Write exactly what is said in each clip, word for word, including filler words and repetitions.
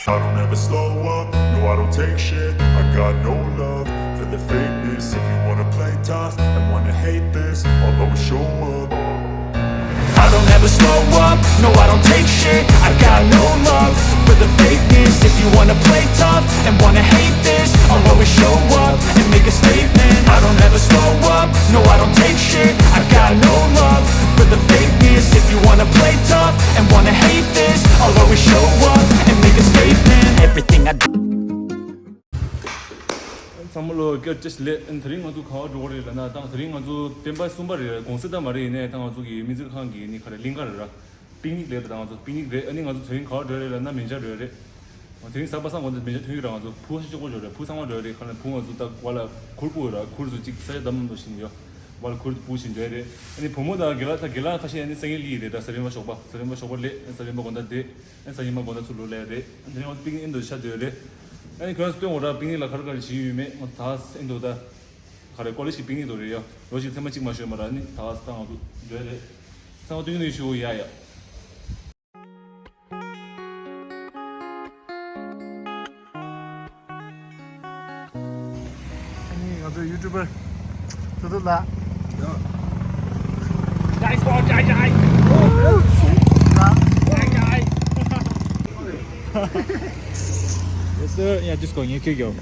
I don't ever slow up, no, I don't take shit. I got no love for the fakeness. If you wanna play tough and wanna hate this, I'll always show up. I don't ever slow up, no, I don't take shit. I got no love for the fakeness. If you wanna play tough and wanna hate this, I'll always show up and make a statement. I don't ever slow up, no, I don't take shit. I got no love for the fakeness. If you wanna play tough and wanna hate this, I'll always show up and make a statement. Everything I do. ཚང་མ་ལོ་བཀྲ་ཤིས་བདེ་ལེགས། དེ་རིང་ང་ཚོ་ག་པར་འགྲོ་གི་རེད་ལབ་ན། ད་དེ་རིང་ང་ཚོ་སྤེན་པ་གསུམ་པ་རེད། གུང་སེང་ད་མ་རེད། ཡིན་ནའི་ད་ང་ཚོ་གི་མི་ཚེ་ཁང་གི་ནི་ག་རེ་གླིང་ག་རེད་ར། པིག་ནིག་རེད། ད་ང་ཚོ་པིག་ནིག་རེད། ཨ་ནི་ང་ཚོ་དེ་རིང་ག་པར་འགྲོ་རེད་ལབ་ན་མན་ཇར་འགྲོ་རེད། དེ་རིང་གཟའ་པ་སངས་དགོང་དག་མན་ཇར་ཐོན་གྱི་རེད། ང་ཚོ་ཕུ་ཧ་ཤ་ཅོག་པོ་འགྲོ་རེད། ཕུ་ཚང་མ་འགྲོ་རེད། ག་ལ་ཕུ་ང་ཚོ་ད་བ་ལ་ཁུར་ཕུ་ར་ཁུར་ཚོ་གཅིག་ས་ཆ་འདམ་འདོ་བཞིན་ཡོད། བ་ལ་ཁུར་ཕུ་བཞིན་འགྲོ་རེད། ཨ་ནི་བུ་མོ་དང་དགེ་ལགས་ད་དགེ་ལགས་ཁ་ཤས་ཨ་ནི་སང་ཉིན་ལི་རེད། ད་ས་རིམ་པ་ཞོགས་པ་ས་རིམ་པ་ཞོགས་པ་ལས་ས་ཉིན་མ་དགོང་དག་བསྡད། ཨ་ས་ཉིན་མ་དགོང་དག་ཚུར་ལོག་ལས་རེད། ཨ་ནི་ང་ཚོ་པིག་ནིག་ཨེ་འདོ་ཆ་འདོད་རེད། ཨ་ནི་ཁྱོད་རང་ཚོ་སྟོན་འོ་ར་པིག་ནིག་ལ་ག་རེ་ག་རེ་བྱེད་ཡོད་མེད། ང་ཚོ་ད་ཨེ་འདོ་ད། ག་རེ་ཀོ་ལེ་ཇི་གི་པིག་ནིག་དོ་རེད་ཡ། ལོ་གཅིག་ཐེངས་མ་གཅིག་མ་ཤོད་མ་ར་ནི་ད་ད་ང་ཚོ་འགྲོ་རེད། ཚང་མ་སྟོན་གྱི་ནི་ཞུ་ཡ་ཡ། ཨ་ནི་ང་ཚོའི་ཡུ་ཊུབ་པར་ཐུ་ཐུ་ལགས། Nice one, J J. J J. Yes, sir. Yeah, just go. You can go.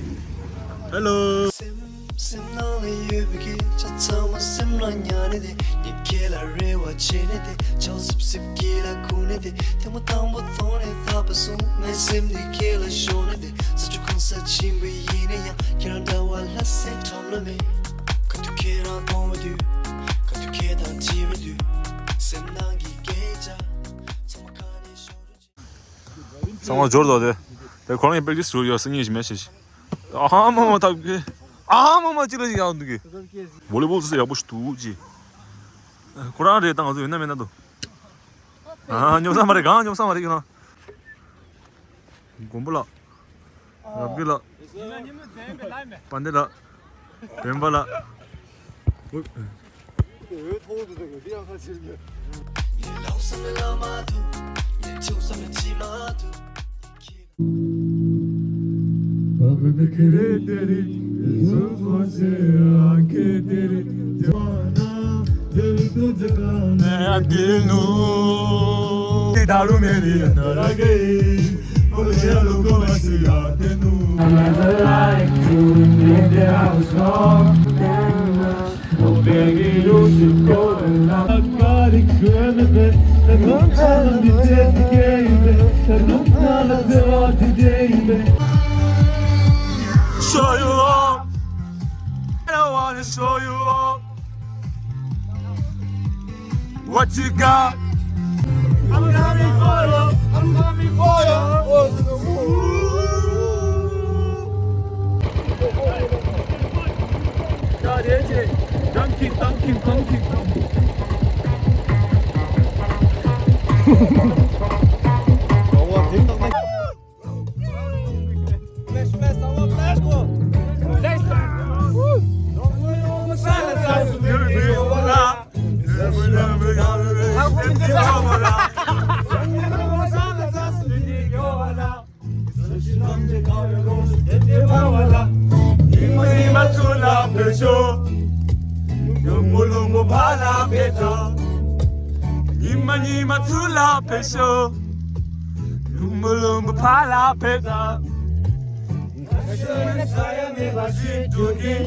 Hello. སེམས་སེམས་ནང་ལ་ཡོད་པའི་སྐད་ཆ་ཚང་མ་སེམས་ལ་ཉར་ནས་དེ། ངས་ཁྱེད་ལ་རེ་བ་བྱས་ནས་དེ། ཆའོ་སིབ་སིབ་སྐེ་ལ་ཁུར་ནས་དེ། ཐེངས་མ་དང་པོ་མཐོང་ནས་ཐག་པ་སོང་། ངའི་སེམས་འདི་ཁྱེད་ལ་ཤོར་ནས་དེ། ས་ཆུ་གང་སར་ཕྱིན་པ་ཡིན་ན་ཡང་། ཁྱེད་རང་འདྲ་བ་ལྷ་སའི་འགྲམ་ལ་མེད། ག་དུས་ཁྱེད་རང་མཐོང་བའི་དུས། ག་དུས་ཁྱེད་དང་འཕྲད་པའི་དུས། སེམས་ནང་གི་སྐད་ཆ་ཚང་མ་ག་ནས་ཤོར། ཚང་མ་འབྱོར་འདུག་སྟེ། དེ་ཁོ་རང་གི་པེག་ཏིས་རུ་ཡོད་སེ་ཉིན་ཞིག་མེད་ཞེས། ཨ་མ་མ་ཐབས་ཀྱི། ཨ་མ་མ་ཅི་ལ་ཞིག་ཡག་འདུག་གི། ཝོ་ལི་བོལ་ཟེར་ཡག་པོ་ཞིག་འདུག་ཅི། ཁོ་རང་རེད་ད་ང་ཚོ་ཡོད་ན་མེད་ན་འདུག་ཨ་ཉོབ་ས་མ་རེད། གང་ཉོབ་ས་མ་རེད་ཡོད་ན། མགོན་པོ་ལགས། རབ་རྒྱས་ལགས། དཔལ་ལྡན་ལགས། བོན་པ་ལགས། Show you off. I don't wanna show you off. What you got? I'm coming for you. I'm coming for you. Donkey, donkey, donkey, donkey. ཉི་མ་ཉི་མ་ཚུར་ལ་ཕེབས་ཤོག་ཉི་མ་ལུང་པ་ཕར་ལ་ཕེབས་དང་། ཁ་ཤས་ནི་ས་ཡ་མེད་པ་ཞིག་འགྲོ་གི།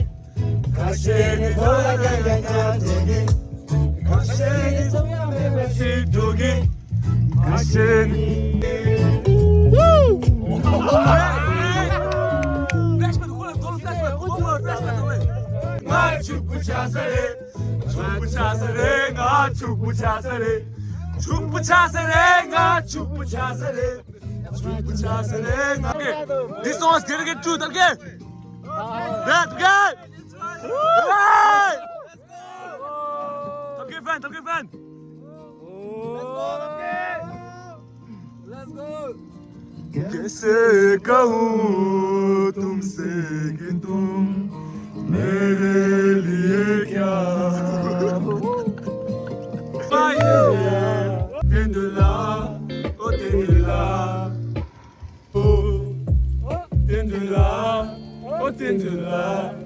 ཁ་ཤས་ནི་ཐོ་ཡ་ཡ་ཡ་ཡ་འགྲོ་གི། ཁ་ཤས་ནི་ཐོ་ཡ་མེད་པ་ཞིག་འགྲོ་གི། ཁ་ཤས་ནི། ང་ཕྱུག་པོ་ཆགས་ས་རེད། ཕྱུག་པོ་ཆགས་ས་རེད། ང་ཕྱུག་པོ་ཆགས་ས་རེད། ཕྱུག་པོ་ཆགས་ས་རེད། ང་ཕྱུག་པོ་ཆགས་ས་རེད། ཕྱུག་པོ་ཆགས་ས་རེད། ང་། This song is dedicated to Talgay. Talgay. Talgay fan, Talgay fan. Let's go. कैसे कहूँ तुमसे कि तुम मेरे लिए क्या हो। Tendula, oh Tendula, oh ལ། ཨོ་དེ་འདྲ་ལ།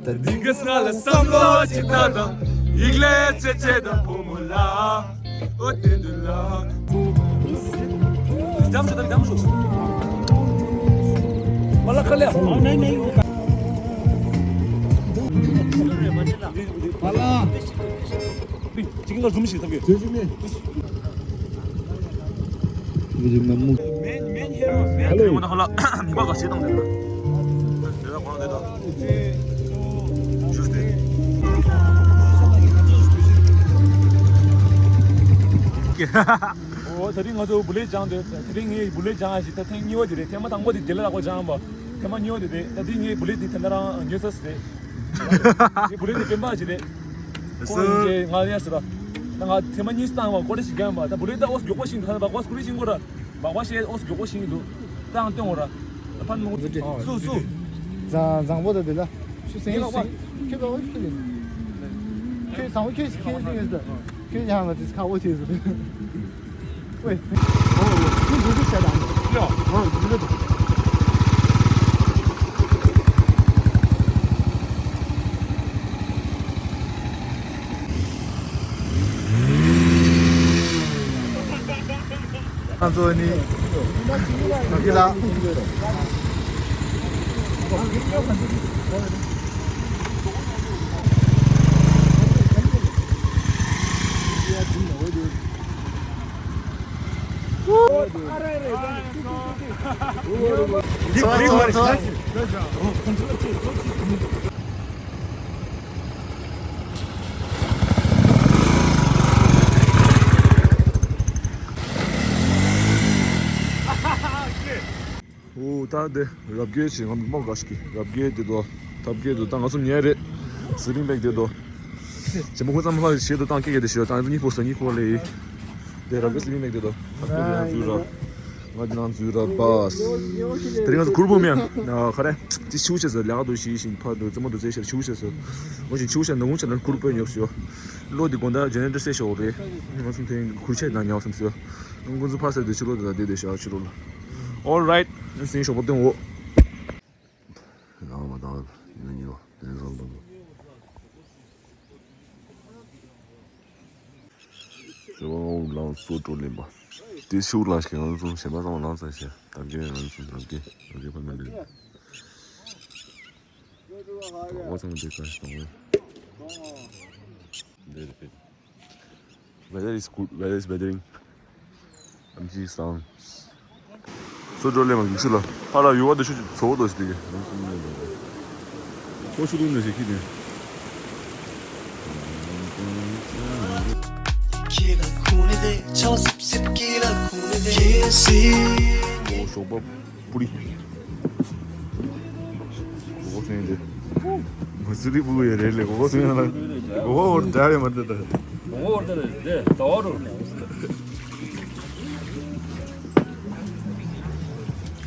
ད་འདི་ག་ས་ལ་བསམ་བློ་ཅིག་བཏང་དང་། ཡིག་ལས་ཚེ་ཚེ་དང་བུ་མོ་ལ། ཨོ་དེ་འདྲ་ལ། འདམ་ཤོག་འདམ་ཤོག་མ་ལ་ཁ་ལ། མ་ལ། ཅིག་ང་ཟུམ་ཞིག་ཐབས་ཀྱི། མེན་མེན་ཧེ་རོ་མེན། ཧ་ལོ། ཧ་ལ་མི་པ་ག་ཤེས་དང་ནས་ན། དེ་ལ་གོང་དེ་དང་། ཇུས་དེ། འོ་ད་རིང་ང་ཚོ་བུ་ལེ་སྦྱངས་དེ། ད་རིང་ངས་བུ་ལེ་སྦྱངས་ཞིག་ད་ཐེངས་གཉིས་པ་དེ་རེད། ཐེངས་མ་དང་པོ་དེ་རྒྱལ་ལ་རག་པ་སྦྱངས་པ། ཐེངས་མ་གཉིས་པ་དེ་རེད། ད་དེ་ངས་བུ་ལེ་དེ་ཐེངས་མ་རང་ཉོས་ས་རེད། དེ་བུ་ལེ་དེ་སྤེན་པ་ཞིག་རེད། ཁོང་ཡིན་གྱི་ང་ལ་ཡ་ཟེར་ར། ད་ང་ཐེངས་མ་གཉིས་བཏང་བ་ཀོ་རེ་ཞིག་རྒྱབ་པ། ད་བུ་ལེ་ད་ཨོ་མགྱོགས་པོ་ཞིག་འདུག་ད་བག་པ་སྐུ་རེ་ཞིག་འགོ་ར། བག་པ་ཞེས་ཨོ་མགྱོགས་པོ་ཞིག་འདུག་ད་ཨང་སྟོན་འོ་ར། ད་ཕན་མོ་སུ་སུ། བཟང་བཟང་པོ་ད་དེ་ལ། ཤུ་སེང་ངའི་ལག་པ། ཁྱོད་ད་ཨོ་ཁྱོད་ཡིན། ཁྱོད་བཟང་པོ་ཁྱོད་ཁྱོད་ཡིན་ཟེར་ངེས་ད། ཁྱོད་ཡང་ལ་དེ་ཁ་ཨོ་ཁྱོད་ཟེར། ཝེ། ཁྱོད་འགྲོ་རྒྱུ་བྱས་དང་། ཡ། ཨང་འགྲོ་རྒྱུ་དང་། ང་ཚོ་ནི་ང་གི་ལ། ཨོ་ད་དེ་རབ་རྒྱས་ཆེ། ང་མི་མང་ག་ཞིག་གི་རབ་རྒྱས་དེ་དོ་ཐབ་རྒྱས་དེ་ད་ང་ཚོ་ཉལ་རེད། སི་ལིང་བེག་དེ་དོ་ཇེ་མོ་ཁོ་ཚང་མ་ལ་ཞེ་དོ་བཏང་སྐད་གེ་དེ་ཞེ་དོ་བཏང་གཉིས་པོ་ས་གཉིས་པོ་ལེ། དེ་རབ་རྒྱས་སི་ལིང་བེག་དེ་དོ་ཐབ་རྒྱས་དེ་ནང་འཛུལ་ར། ང་དེ་ནང་འཛུལ་ར་བས། དེ་རིང་ང་ཚོ་གུར་པོ་མེ་ཁ་རེ་ཅི་ཆུ་ཆེ་ས་ལེགས་དོ་ཞིག་ཞིག་ཕ་དོ་རྩེ་མོ་དོ་རྩེ་ཤར་ཆུ་ཆེ་ས། ང་ཞིག་ཆུ་ཆེ་ནང་ངུ་ཆེ་ན་གུར་པོ་ཉོབ་སོ། ལོ་དེ་དགོང་དག་ཇེ་ནེ་རེ་ཊར་སེ་ཤོག་རེད། ང་ཚོ་དེ་གུར་ཆེ་ན་ཉོབ་སམ་སོ། ང་ཀུན་ཚོ་ཕར་སེ་དེ་ཕྱི་ལོགས་དེ་ལ་བསྡད་དེ་ཤག་ཕྱི་ལོགས་ལ། All right. ཨ་སེང་ཞོགས་པ་སྟོན་འོ། ལངས་མ་དང་ཡིན་ན་ཉོ་དེ་ནས་བཟང་དང་། ཟེར་བ་ངའོ་ལངས་སོ་འགྲོ་ལེན་པ། དེ་ཤུགས་ལ་ཞིག་ང་ཚོ་གཞན་པ་ཚང་མ་ལངས་ཚར་ཤག་ད་གིན་ང་ཚོ་ལབ་གིན་ལབ་གིན་ཕ་མ་ལེན། ཨོ་ཚང་མ་དེ་ག་ཞིག་དང་འོ། འདི་རེད། Weather is good. Weather is weathering. I'm seeing sounds. སོ་འགྲོ་ལེ་མ་གི་ཆུ་ལ་ཕ་ལ་ཡུ་བ་དུ་ཆུ་ཚོ་བོ་དོ་ཞིག་དེ་གི་ཁོ་ཆུ་དུང་ནས་ཞིག་ཁྱི་དེ། ཨོ་ཞོགས་པ། པུ་རི། གོ་གོ་སེང་དེ། མ་སུ་རི་པུ་ཡ་རེད་ལེ་གོ་གོ་སེང་ལ། གོ་གོ་འོར་འདྲ་རེད་མ་འདྲ་ད། གོ་གོ་འོར་འདྲ་རེད་དེ་ད་བ་རུ།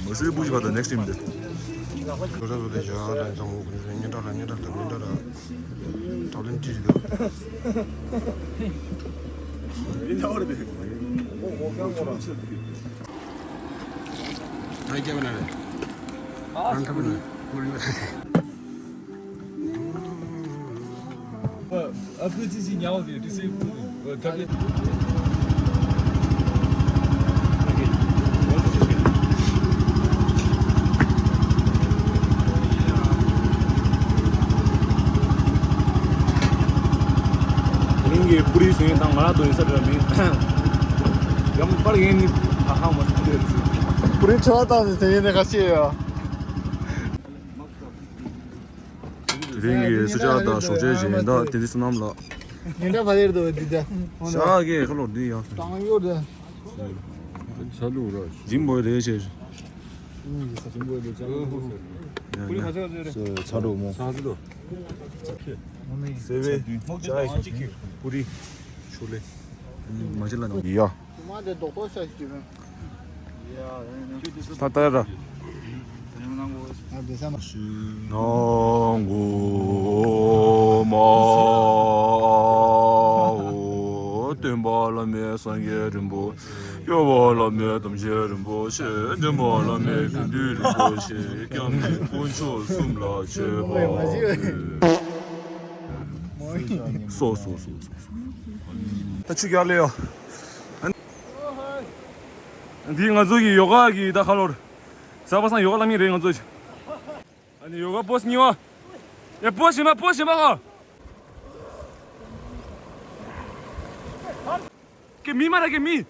མ་སུ་རི་པུ་ཞིག་ག་ད་next time དེ། ཁོ་ཚོ་དེ་ཞོ་ཡང་ར་ཚང་མ་ཁོ་ཚོ་ཉེ་འདྲ་ལ་ཉེ་འདྲ་ད་ཉེ་འདྲ་ལ། ད་ལན་ཅི་ཞིག་འདུག་ང་སྐྱེ་བ་ན་རེད། ཨ་ཁ་བ་ན་ཁོར་ཡོད། ཨ་ཕུ་ཙི་ཙི་ཉའོ་དེ་དུས་སེ་ཕུ་དེ་ཨ་ཁ་བ། རིང་གི་པུ་རི་ཟེར་དང་ང་རང་དོ་ཡིན་ས་རེད་མིན། ཡང་པར་ཡིན་ནི་ཧ་ཧ་མ་སུ་རེད་ཟེར། པུ་རི་ཆོ་དང་ཟེར་ཡིན་ནི་ཁ་ཤས་ཡོད། དེ་རིང་གི་སུ་ཇཱ་དང་ཞོགས་ཇའི་སྦྱིན་བདག་བསྟན་འཛིན་བསོད་ནམས་ལགས། ཉིན་གྲངས་ཕ་ལེར་དུ་འདི་ད། ཤ་གི་ཁ་ལོ་འདི་ཡང་། བཏང་ཡོད་ད། ཆ་ལུགས་ར། འཇིམ་པོ་རེད་ཆེ། འཇིམ་པོ་རེད་ཆ་ལུགས་ཧོ་ཧོ། ཡ་ཡ། ཆ་ལུགས་མོ། ཆ་ལུགས། སེ་བེ། ཅའི། པུ་རི། ཆུ་ལེ། མ་ཅི་ལ་ན། ཡ། དུ་མ་དེ་རྡོག་རྡོག་ཤ་ཞིག་གྱུར། ད་ལྟ་ར། ཨ་དེ་ས་མ། ནང་གོ་མ། སྟོན་པ་བླ་མེད་སངས་རྒྱས་རིན་པོ་ སྐྱོབ་པ་བླ་མེད་དམ་ཆོས་རིན་པོ་ཆེ། འདྲེན་པ་བླ་མེད་དགེ་འདུན་རིན་པོ་ཆེ། སྐྱབས་གནས་དཀོན་མཆོག་གསུམ་ལ་མཆོད་པ་ཕུལ། སོ་སོ་སོ་སོ། ད་ཆུ་རྒྱག་ལེ་ཡོ། འདི་ང་ཚོ་གི་ཡོ་ག་གི་ད་ཁ་ལོར། གཟའ་པ་སངས་ཡོ་ག་བསླབ་མཁན་རེད་ང་ཚོ། ཨ་ནི་ཡོ་ག་པོ་སི་གཉིས་པ། ཡ་པོ་སི་གཞན་པ་པོ་སི་གཞན་པ་ཧ། ཀེ་མི་མ་ར་ཀེ་མི།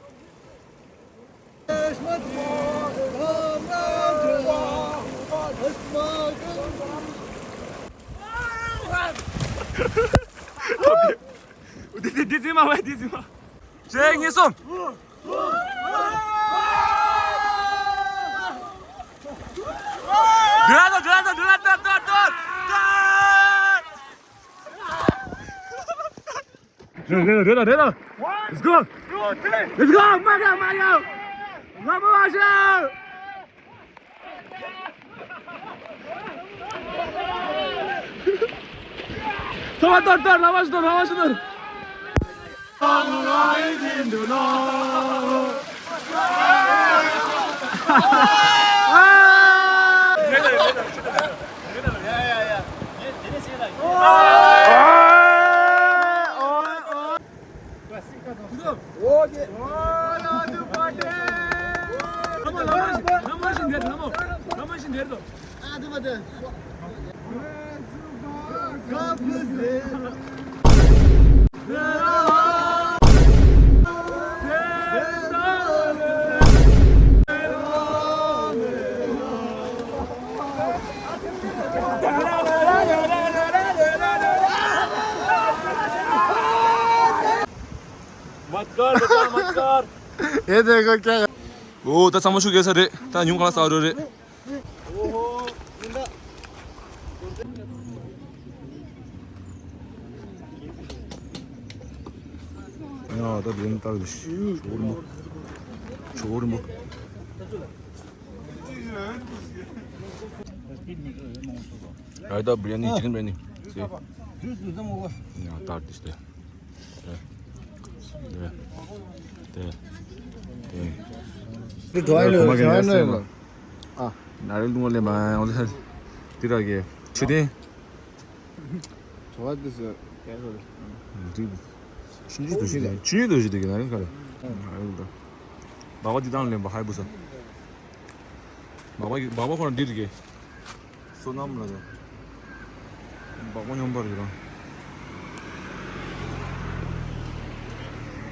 འདི་འདི་འདི་འཛིན་མ་བས་འདི་འཛིན་མ། གཅིག་གཉིས་གསུམ། འགྲོ་ཡ་དང་འགྲོ་ཡ་དང་འགྲོ་ཡ་དང་འགྲོ་ཡ་དང་། རེད་རེད་རེད་རེད། Let's go. Let's go. མ་རེད་མ་རེད། ང་མ་བ་ཤ། ཚོ་བ་ཏོར་ཏོར་ལ་བ་ཤ་ཏོར་ལ་བ་ཤ་ཏོར། मत कर बेटा, मत कर। ये देखो क्या। ཨོ་ད་ཚང་མ་ཤུགས་རྒྱག་ས་རེད། ད་ཉུང་གང་ས་རེད་རེད། ཡ་ད་བེན་ཏག་ལི་ཤི་ཆོ་རིན་པོ། ཆོ་རིན་པོ། ར་ཡི་ད་བི་རི་ཡ་ནི་ཅི་ཀན་བི་རི་ཡ་ནི། ཡ་ད་ཏིས་ཏེ། ཏེ། ཏེ། ཏེ། ཏེ། ཨ། ན་རེ་ལུང་བ་ལེན་པ་ཡང་ཏི་ར་གེ་ཆུ་ཏེ། ཆུ་ཡི་དུ་ཞི་ཏེ་ཆུ་ཡི་དུ་ཞི་ཏེ་གེ་ན་རེ་ག་རེ། ན་རེ་ལུང་ད། བ་བ་ཏི་དང་ལེན་པ་ཧའི་བུ་ས། སྦག་སྦག་ཁོ་རང་འདི་རེད་ཀྱི། བསོད་ནམས་ལ་དང་། སྦག་སྦག་སྙོམས་པ་རེད་རང་།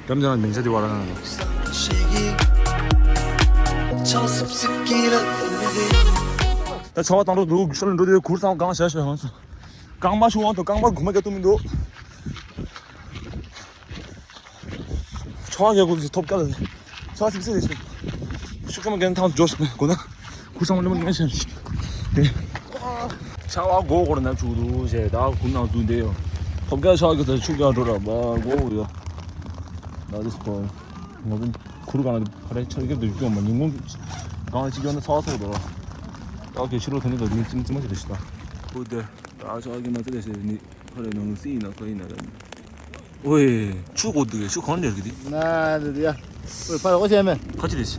འགྲམ་ཅང་མིང་ཆ་འདི་བ་རང་ན། ད་ཆ་བ་བཏང་འགྲོ་འདུག་ཤོར་འགྲོ་དུས་གུར་ཚང་གང་བྱ་ཤོད་ཧང་སོ། རྐང་པ་ཤུ་དབང་དང་རྐང་པ་གུ་མ་རྒྱག་ཐུབ་མི་འདུག་ཆ་བ་རྒྱག་དགོས་ཟེར་ཐོབ་སྐལ་ལ། ཆ་བ་སིབ་སིབ་རེད་ཤག་ཤུགས་ཁ་མ་རྒྱག་ན་ཐང་དུ་འབྱོར་སོང་ནས་དགོས་ན། ཁུ་སང་མ་ལེ་མ་ལེ་ཤ་རེད་ཤག་དེ། ཆ་བ་མགོ་སྐོར་ན་བཅུག་འདུག་ཞེས་ད་ཁུ་ནང་འཛུལ་བསྡད་ཡོད། ཐོབ་སྐལ་ཆ་བ་གི་ཚ་ཆུ་རྒྱག་འགྲོ་ར་བ་མགོ་ཡོད། ད་དེ་སྐོར། ང་ཚོ་ཁུར་གང་ལ་ཕ་རེ་ཆར་རྒྱབ་ཏུ་སྐྱོང་མ་ཉིན་གུང་། གང་ལ་ཅི་སྐྱོང་ན་ཚ་བ་ཚོགས་འགྲོ་ར། ད་གལ་ཕྱི་ལོགས་ཐོན་ནས་ད་ཉིན་ཙིམ་ཙིམ་མ་ཞིག་རེད་ཤག་ད་ཁུ་དེ། ད་ཆ་བ་གི་མ་ཚ་རེད་ཤག་ནི་ཕ་རེ་ནང་སྲིད་ཡིན་ན་ཁ་ཡིན་ན་ད་ནི། ཨོའི། ཆུ་གོ་འདུག་ཆུ་གང་ནས་རྒྱུ་དེ། ན་འདི་ཡ། ཨོའི་ཕར་འོ་ཤེས་མེད། ཁ་ཅི་རེད།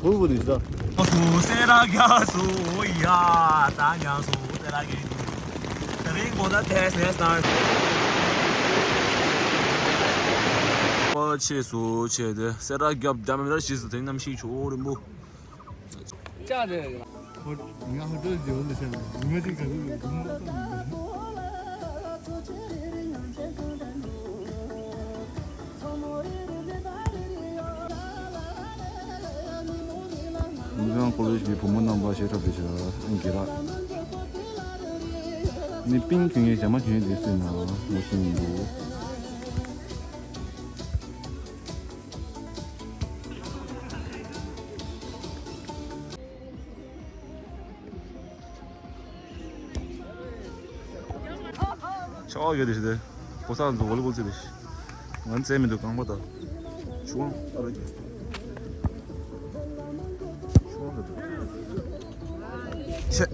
ཧུ་གུ་འདུག་ཟ། ཨོ་སུ་སེ་ར་རྒྱ་སུ་ཡ། ད་ཉ་སུ་སེ་ར་གི། ད་རིང་གོ་ད་ཐེ་སེ་སྟར། ཨོ་ཆེ་སུ་ཆེ་དེ་སེ་ར་རྒྱབ་རྒྱ་མེ་ར་ཤི་སུ་དེ་རྣམ་ཤེས་ཆོ་རིན་པོ། ང་ཧོ་ཏེལ་ཇེ་ཧོ་ལ་ཆ་ལ་ཉི་མ་ཅིག་ག་ལུ་ལུ་མ་ཏོ་མི་འདུག་ལུ་ཀང་ཀོ་ལེཇ་གི་བུ་མོ་རྣམ་པ་ཞེ་དྲག་པའི་ཆ་ཨང་གི་ར། ནི་པིང་གི་ངའི་ཇ་མ་གྱོན་དེ་སུས་ན་ངོ་ཤེས་མི་འདུག་ཆ་བ་ཡོད་དེ་ཞིག་དེ། ཕོ་གསར་ཚོ་བོ་ལི་བོལ་རྩེ་དེ་ཞིག་ང་རྩེ་མི་འདུག་རྐང་པ་དང་། ཆུ་དབང་ཨ་ར་གི། ཆུ་དབང་དང་། ཆེ།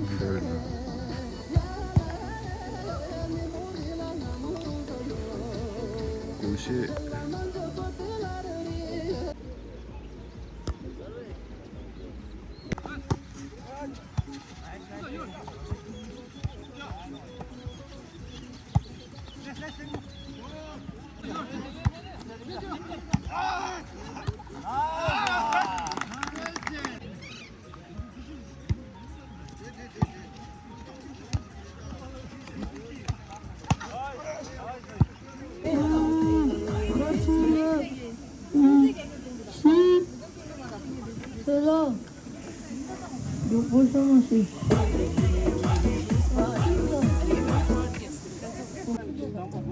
འདི་རེད་ན། ཀུ་ཤེ།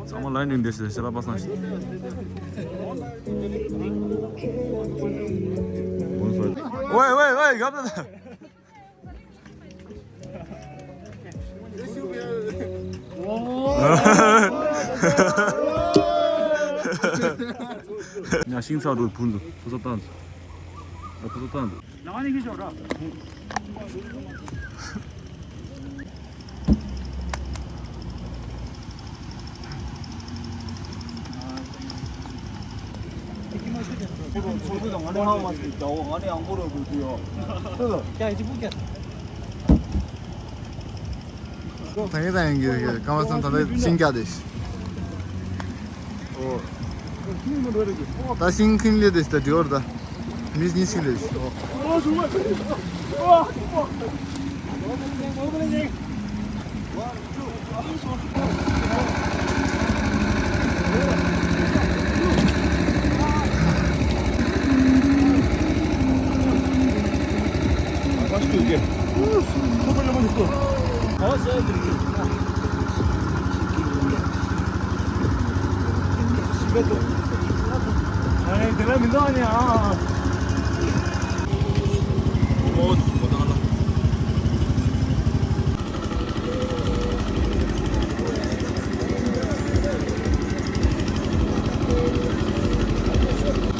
ཚང་མ་ལ་ནི་འདི་ཞེས་ཞེས་ལ་པ་སང་ཞིག་ཝེ་ཝེ་ཝེ། གབ་ད། ཉ་ཤིང་ཚ་རུ་ཕུན་དུ་ཕུ་ས་བཏང་། ཕུ་ས་བཏང་། ད་ཡིན་ད་ཡིན་གྱི་གི་ཀ་མ་སང་ད་ལྟ་ཤིང་རྒྱག་དེ། ཨོ། ད་ཤིང་ཁྱིམ་ལས་དེ་ད་འདི་བར་ད་མི་གཉིས་ཤིག་ལས།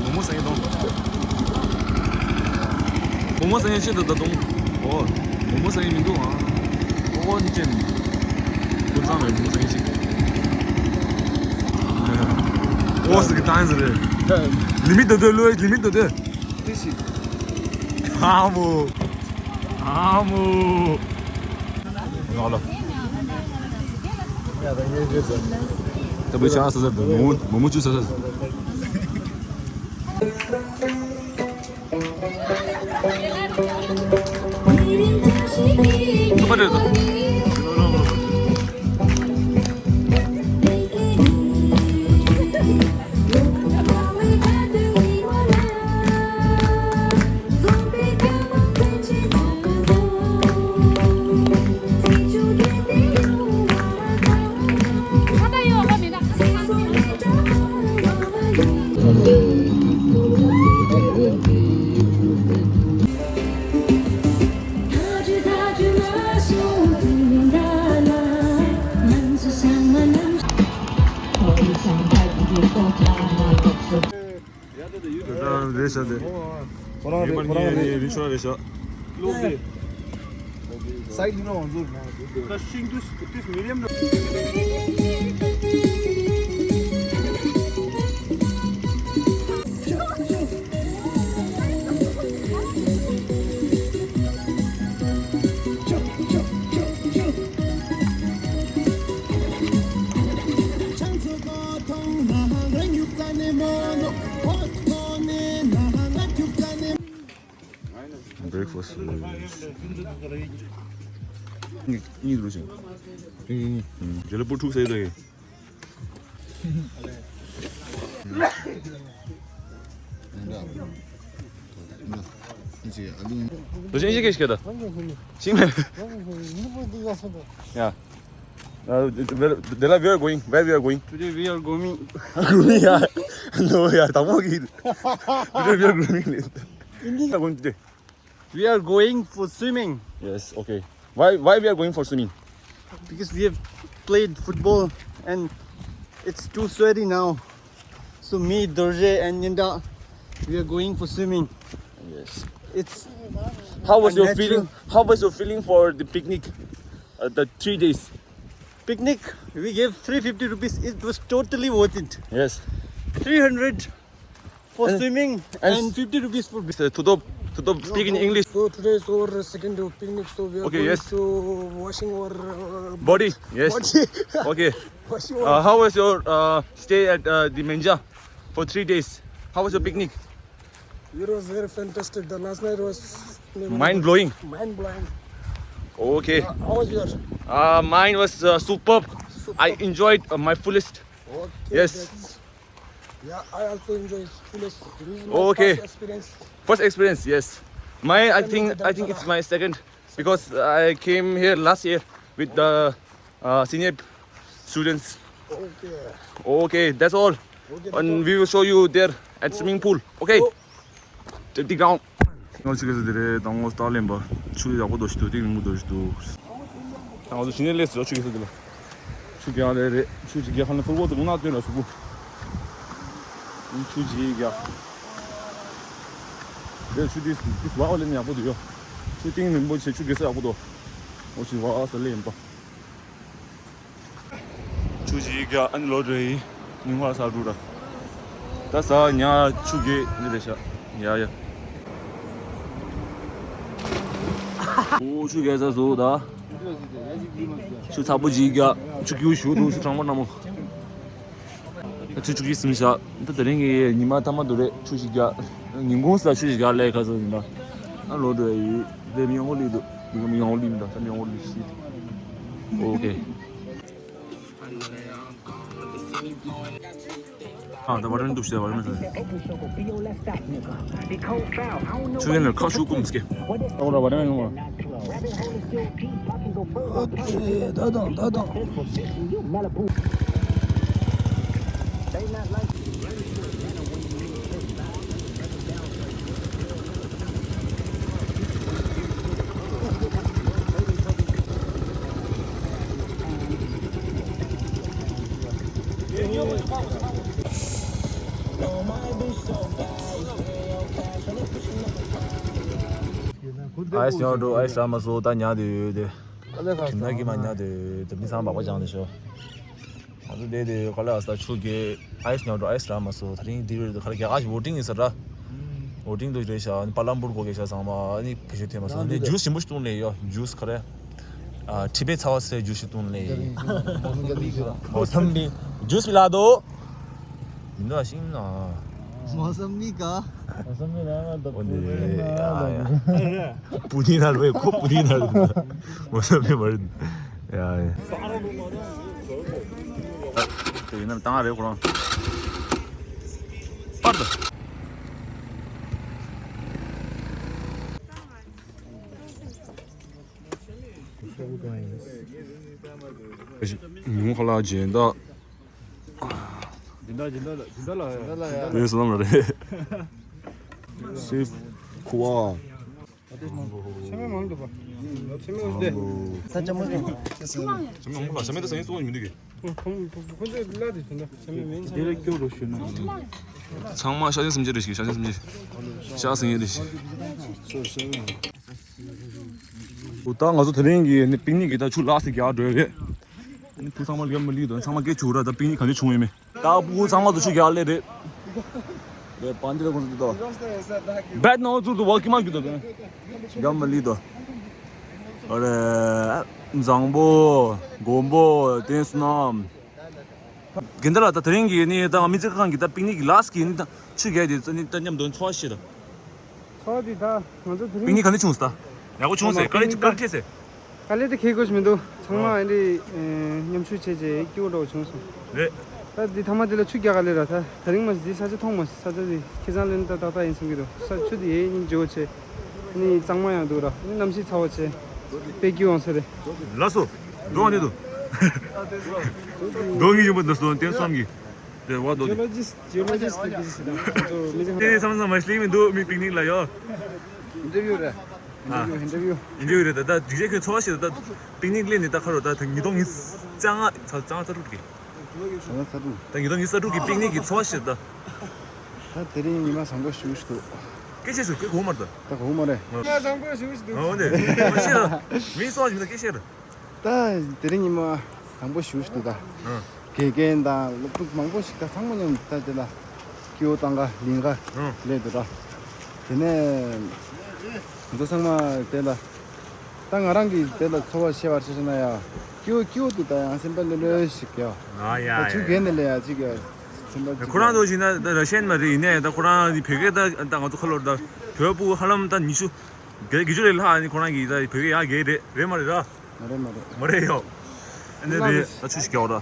མོ་མོ་ཟ་ཡས་དང་། མོ་མོ་ཟ་ཡས་ཆེད་དུ་ད་དུང་། ཨོ། མོ་མོ་ཟ་ཡས་མི་འདུག་ཨ། ཨོ་ནི་ཅན། ཀུན་བཟང་རེད། མོ་མོ་ཟ་ཡས་ཤིག་ཨོ་ཟེར་གི་ཏང་ཟེར་རེད། ལི་མིད་དོ་དོ་ལོས་ལི་མིད་དོ་དོ། ཨ་མོ། ཨ་མོ། ང་ལ། ད་བུ་ཆ་ས་ས་དང་མོ་མོ་མོ་ཆུ་ས་ས། རེད་ཤག་དེ། ཁོ་རང་རེད། ཁོ་རང་རེད། རེད་ཤག་རེད་ཤག་སའི་ལི་ནོ་ཝང་ཟུར་ན་ཤིང་དུས་དུས་མི་རིམ། Breakfast. གཉིས་གཉིས་རུ་ཞིང་། གཉིས་གཉིས། ཇེ་ལ་པུ་ཐུག་ཟེར་ད་ཡིན། ད་ཤིང་ཤིང་གེ་ཤིག་ད། ཤིང་མེ། ཡ། Uh, Dela, where are we going? Where we are going? Today we are going. Grooming, yeah. No, yeah, tamo ki. Today we are grooming. India going today. We are going for swimming. Yes, okay. Why, why we are going for swimming? Because we have played football and it's too sweaty now. So me, Dorje and Ninda, we are going for swimming. Yes. It's how was your feeling? How was your feeling for the picnic? Uh, the three days. Picnic, we gave three fifty rupees. It was totally worth it. Yes. Three hundred for swimming and fifty rupees for beer. Tudo So, to speak in English. So today is our second day of picnic, so we are Okay, going yes. to washing our uh, Body, yes. body. Okay. Washing our Uh, how was your uh, stay at uh, the Menja for three days? How was your picnic? It was very fantastic. The last night was Mind blowing. Mind blowing. Okay. Uh, how was yours? Uh, mine was uh, superb. Superb. I enjoyed uh, my fullest. Okay, Yes. that's- Yeah, I also enjoy fullest. This is my Okay. first experience. First experience, yes. My, I Second think, with I think it's Dharamshala. my second because I came here last year with the uh, senior students. Okay. Okay, that's all. Okay, that's And all. we will show you there at swimming pool. Okay. Oh. Take the ground. ང་ཆུ་གེ་ས་དེ་རེད། དང་ངོ་སྟག་ལེན་པ། ཆུ་ཡག་པོ་འདུག་ཞིག་འདུག་སྟེང་རིང་པོ་འདུག་ཞིག་འདུག་ང་ཚོ་ཕྱི་ནས་སླེབས་སོང་ཆུ་གེ་ས་དེ་ལ། ཆུ་རྒྱག་ལེ་རེད། ཆུ་ཅིག་རྒྱག་ཁ་ན་ཕུར་བོ་ཙི་གུང་ན་སྟོན་ལ་སུ་བུ། ཆུ་ཅིག་རྒྱག་རེད། ཆུ་དེ་དེ་བ་བ་ལེན་ཡག་པོ་འདུག་ཡོ། ཆུ་གཏིང་རིང་པོ་ཆེ་ཆུ་གེ་ས་ཡག་པོ་འདུག་འོ་ཆུ་བ་ས་ལེན་པ། ཆུ་ཅིག་རྒྱག་ཨ་ནི་ལོ་དྲེ་ཡི་ཉིན་ཧ་ས་རུ་ར། ད་ས་ཉ་ཆུ་གེ་ནི་རེ་ཤ་ཡ་ཡ། འོ་ཆུ་གེ་ས་སུ་ད། ཆུ་ཚ་པོ་ཅིག་རྒྱག་ཆུ་ཀྱུ་ཞུ་འདུག་ཆུ་གྲང་མོ་གྲང་མོ། ཆུ་ཆུ་ཅིག་སིམ་ཤ། ད་དེ་རིང་གི་ཉི་མ་ཐ་མ་དུ་རེད། ཆུ་ཞིག་རྒྱག་ཉིན་གུང་ས་ཆུ་ཞིག་རྒྱག་ལས་ཁ་སོ་ཡིན་ད། ཨ་ལོ་འགྲོ་ཡི་དེ་མི་ཡོང་གོ་ལི་འདུག་མི་ཡོང་གོ་ལི་མི་འདུག་ད་མི་ཡོང་གོ་ལི་ཤི། ཨོ་ཁེ། ཨ་ད་བར་མི་འདུག་ཤི་བར་མི་འདུག་ཆུ་ཡན་ལ་ཁ་ཤུ་ཀུམ་སྐེ། ཨོ་ར་བར་མི་ཡོང་བ། ཨོ་ཁེ། ད་དང་ད་དང་། ཨའི་སི་ཉོ་འགྲོ། ཨའི་སི་ར་མ་སོ་ད་ཉ་དེ་ཡོད་དེ། ཁྱིམ་ན་གི་མ་ཉ་དེ་ཡོད་དེ། མི་ཚང་མ་བག་ཅང་དེ་ཤོ། ང་ཚོ་བསྡད་དེ་ག་ལ་ཨ་ས་ཆུ་གེ་ཨའི་སི་ཉོ་འགྲོ། ཨའི་སི་ར་མ་སོ་ད་རིང་དེ་རེད། ག་ལ་ག་ཨ་ཞི་བོ་ཊིང་ཡིན་ས་ར། བོ་ཊིང་དུ་རེད་ཤ། པ་ལམ་པུར་གོ་གེ་ཤ་ཚང་མ་ཨ་ནི་བེད་སྤྱོད་ཐེབས་མ་སོང་། ནི་ཇུས་ཞིམ་པོ་ཞིག་བཏུང་ལེ་ཡོ། ཇུས་ག་རེ། ཨ་ཁྲི་པའི་ཚ་བ་སེ་ཇུས་ཞིག་བཏུང་ལེ། མོ་སམ་བི་ཇུས་པི་ལ་དོ། མི་འདུག་ཤིང་ན། མོ་སམ་བི་ག་མོ་སམ་བི་ན་ང་ད་ཨོ་ནི་ཡ་ཡ། པུ་ཏི་ན་རེད། ཁོ་པུ་ཏི་ན་རེད། མོ་སམ་བི་མ་རེད། ཡ་ཡ། དེ་ཡིན་ན་བཏང་རེད་ཁོ་རང་། པར་དུ། ཉུང་ཁ་ལག་སྦྱིན་བདག་སྦྱིན་བདག་སྦྱིན་བདག་ལ་སྦྱིན་བདག་ལ་ཡ། དེ་སོང་ལ་རེད། སེ་ཁུ་བ། ཆེ་མེ་མང་འདུག་པ། ཆེ་མེ་འོ་དེ། ད་ཅམ་མོ་ཅན། ཆེ་མེ་འོང་པ། ཆེ་མེ་དེ་སེང་སོང་མི་འདུག་གི། ཁོང་ཁོང་ཚོས་ལ་དེ་དོན་དག་ཆེ་མེ་མེན་ཆེ་མེ། དེ་ལ་སྐྱོ་རུ་ཞུ་ན། ཚང་མ་ཤ་ཆེན་སེམས་ཅན་རེད་ཤག་ཤ་ཆེན་སེམས་ཅན། ཤ་སེང་ཡེ་རེད་ཤག་འོ་ད་ང་ཚོ་དེ་རིང་གི་ནི་པིག་ནིག་གི་ད་ཆུ་ལགས་སེ་རྒྱག་འགྲོ་ཡ་རེད། ཨ་ནི་བུ་ཚང་མ་ལ་མ་ལི་དོ། ཚང་མ་སྐད་ཆུ་ར། ད་པིག་ནིག་ག་འདྲ་བྱུང་ཡོད་མེད། ད་བུ་ཚང་མ་དུ་ཆུ་རྒྱག་ལེ་རེད། ལེ་པན་ཏི་ར་ཁོང་ཚོ་དུ་དོ། བེད་ནོ་ཚུར་དུ་བ་ཀི་མ་གི་དོ། མ་ལི་དོ། ཨ་རེ། བཟང་པོ། མགོན་པོ། བསྟན་སྣམ། རྒན་ད་ལ་ད་དེ་རིང་གི་ནི་ད་ང་མི་ཚེ་ཁང་གི་ད་པིག་ནིག་གི་ལགས་སེ་གི་ནི་ད་ཆུ་རྒྱག་དེ་ནི་ད་མཉམ་དུ་འཚོ་བ་ཤེས་ད། ཚོགས་འདི་ད་ང་ཚོ་དེ་པིག་རིང་ནིག་ག་འདྲ་བྱུང་སོང་ད། ཡག་པོ་བྱུང་སོང་། ག་རེ་ག་རེ་ཁེལ་སོང་། ག་ལེ་དེ་ཁེལ་དགོས་མི་འདུག་ཚང་མ་ཨ་འདི་མཉམ་ཞུགས་བྱས་རྗེས་སྐྱིད་པོ་འདྲ་བོ་བྱུང་སོང་། རེད། ད་འདི་ཐ་མ་དེ་ལ་ཆུ་རྒྱག་ག་ལེ་ར། ད་དེ་རིང་མ་ཟི་ས་ཆ་མཐོང་མ་ས་ཆ་འདི་ཁེ་བཟང་ལེན་ད་ཏག་ཏག་ཡིན་སོང་གི་འདུག་ས་ཆུ་འདི་ཡེ་སྙིང་རྗེ་བོ་བྱས། ནི་གཙང་མ་ཡང་འདུག་ར། ནི་གནམ་གཤིས་ཚ་བོ་བྱས། དཔེ་སྐྱིད་འོང་ས་རེད། ལགས་སོ། འགྲོ་བ་འདི་འདུག་འགྲོ་ངེས་ཡིན་པ་འདུག་སོང་བསྟན་སོང་གི། རེད་བ་འདུག་སྟེ། Geologist, geologist དེ་གིས་ཟེར་ན་ཁོང་ཚོ་མི་ཚེ་ཧེ་ཧེ་བསམ་བསམ་མ་ཤེས་མི་འདུག་མི་པིག་ནིག་ལ་ཡོ། Interview རེད། ཨ། Interview, interview. Interview རེད་ད། ད་འཇིགས་བྱེད་ཁྱོད་འཚོ་བ་ཞིག་ད། ད་པིག་ནིག་སླེབས་ནས་ད་ཁ་རོ་ད་ད་ཉིས་སྟོང་ཉི་ཤུ་རྩ་ལྔ་རྩ་ལྔ་རྩ་དྲུག་གི། རྩ་ལྔ་རྩ་དྲུག་ད་ཉིས་སྟོང་ཉི་ཤུ་རྩ་དྲུག་གི་པིག་ནིག་གི་འཚོ་བ་ཞིག་ད། ད་དེ་རིང་ཉི་མ་བཟང་པོ་ཞིག་འདུག་སྐད་ཆ་ཞིག་གོ་མ་རེད་ད། ད་གོ་མ་རེད། ཉི་མ་བཟང་པོ་ཞིག་འདུག་འོ་ནས་མ་ཤེས་ད། མི་སོང་ཞིག་ད་སྐད་ཆ་རེད། ད་དེ་རིང་ཉི་མ་བཟང་པོ་ཞིག་འདུག་ད། ཨང་། དགེ་རྒན་དང་སློབ་ཕྲུག་མང་པོ་ཞིག་ད་ཚང་མ་མཉམ་ད་དེ་ལ་སྐྱིད་པོ་བཏང་ག་ལིང་ག་ཨང་། སླེབས་འདུག་ད། དེ་ནས་ ང་ཚོ་ཚང་མ་དེ་ལ། ད་ང་རང་གིས་དེ་ལ་ཚོར་བ་བཤད་པར་བྱས་ན་ཡ། སྐྱིད་པོ་སྐྱིད་པོ་འདུག་ད་ཡང་སེམས་པ་ལྷོད་ལྷོད་ཞིག་ཡ། ཨ་ཡ་ད་ཆུ་ཡ་རྒན་ནས་ལས་ཡ་ཅིག་ཡ། སེམས་པ་ཅིག་ཁོ་རང་ཚོ་ཞིག་ན་ད་ར་ཤན་མ་རེད། ཡིན་ནའི་ད་ཁོ་རང་ནི་བོད་སྐད་ད་ད་ང་ཚོ་ཁ་ལོར་ད་བོད་པོ་ཧ་ལམ་ད་ཉི་ཤུ་བརྒྱད་བརྒྱད་ཅུ་ལས་ལྷག་ནི་ཁོ་རང་གིས་ད་བོད་སྐད་ཡ་རྒན་རེད། རེད་མ་རེད་ད། མ་རེད་མ་རེད། མ་རེད་ཡོ། ཨ་ནི་རེད་ད་ཆུ་ཞིག་རྒྱག་ར།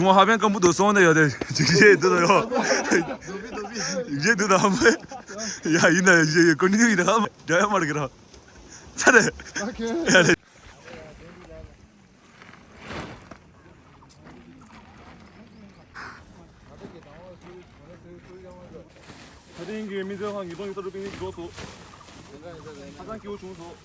ངོ་ཧ་པན་ཀམ་པུ་དུ་སོང་ནས་ཡོད་དེ་ཅིག་བཤད་འདུག་ཡོད། བཤད་འདུག་ད་ཧམ། ཡ་ཡིན་ན་ཡ་ཀོན་ཊི་ནིའུ་ཡིན་ན་ཧམ། རྒྱ་ཡ་མར་གི་ར། ཚ་རེད། ཡ་རེད། ད་ཐེངས་ཀྱི་མི་ཚེ་ཁང་ཉིས་སྟོང་ཉི་ཤུ་རྩ་དྲུག་པིག་ནིག་རྫོགས་སོང་། ཧ་ཅང་སྐྱིད་པོ་བྱུང་སོང་།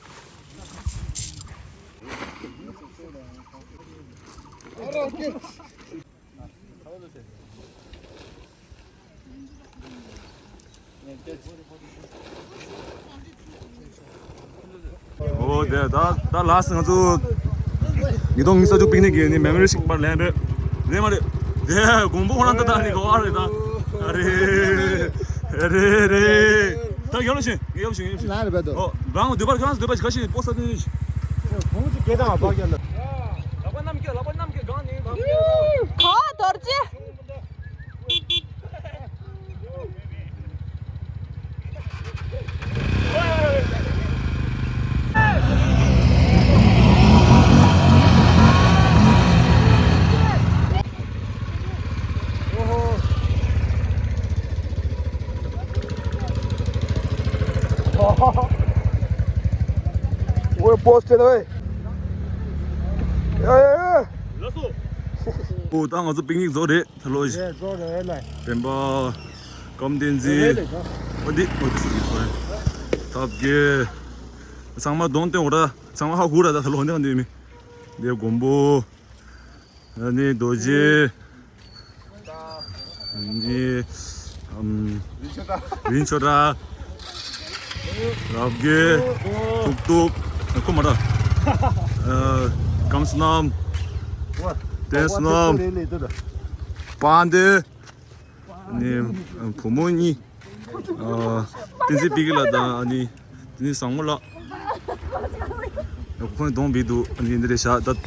ཨོ་དེ་ད་ད་ལགས་སོ། ང་ཚོ་ཉིས་སྟོང་ཉི་ཤུ་རྩ་དྲུག་པིག་ནིག་གི་ནི་མེ་མོ་རི་ཞིག་པར་ལེན་རེད། རེད་མ་རེད། དེ་དགོན་པ་ཁོ་རང་ད་ད་ནི་གོ་བ་རེད་ད། ཨ་རེད། རེད་རེད། ད་ཡོང་ལ་ཤེས། ངས་ཡོང་ཤེས། ཡོང་ཤེས། ལ་རེད་པ་དོ། ཨོ་རང་འདོད་པར་ཁྱོད་རང་འདོད་པ་ཞིག་ག་ཤེས་པོ་ས་དེ་ནི། ཁོང་ཚོ་སྐད་གྲགས་པག་ཡོད་ལ། ལག་པ་གནམ་སྐྱེ། ལག་པ་གནམ་སྐྱེ་གང་ནས་གང་སྐྱེ། གོ་རྡོ་རྗེ། ཝེ་པོ་སི་ཊི་ཝེ། ཡ་ཡ་ཡ། ལགས་སོ། ཨོ་ད་ང་ཚོ་པིག་ནིག་རྫོགས་རེད། ད་ལོ་ཞིག་རེད་རྫོགས་རེད་ལ། སྤེན་པ། སྐམ་བསྟན་འཛིན། ཨོ་འདི་ཨོ་འདི་སུ་རེད། ཐབས་རྒྱལ། ཚང་མ་གདོང་སྟོན་འོ་ར། ཚང་མ་ཧ་གོ་ར། ད་ད་ལོ་འདི་ག་འདི་མི། འདི་མགོན་པོ། ཨ་ནི་རྡོ་རྗེ། ཨ་ནི་ཨམ། རིན་ཆེན་སྒྲ། རབ་རྒྱས། ཐུབ་ཐུབ། ཁོ་མ་ར། ཨ། ཀམ་སྣམ། བསྟན་སྣམ། དཔལ་ལྡན། ནི་བུ་མོ་གཉིས། ཨ། བསྟན་འཛིན་པི་ཀི་ལགས་དང་ཨ་ནི་དེ་ནི་བཟང་མོ་ལགས། ཁོང་གདོང་བི་འདུག་ཨ་ནི་འདི་རེད་ཤག་ད་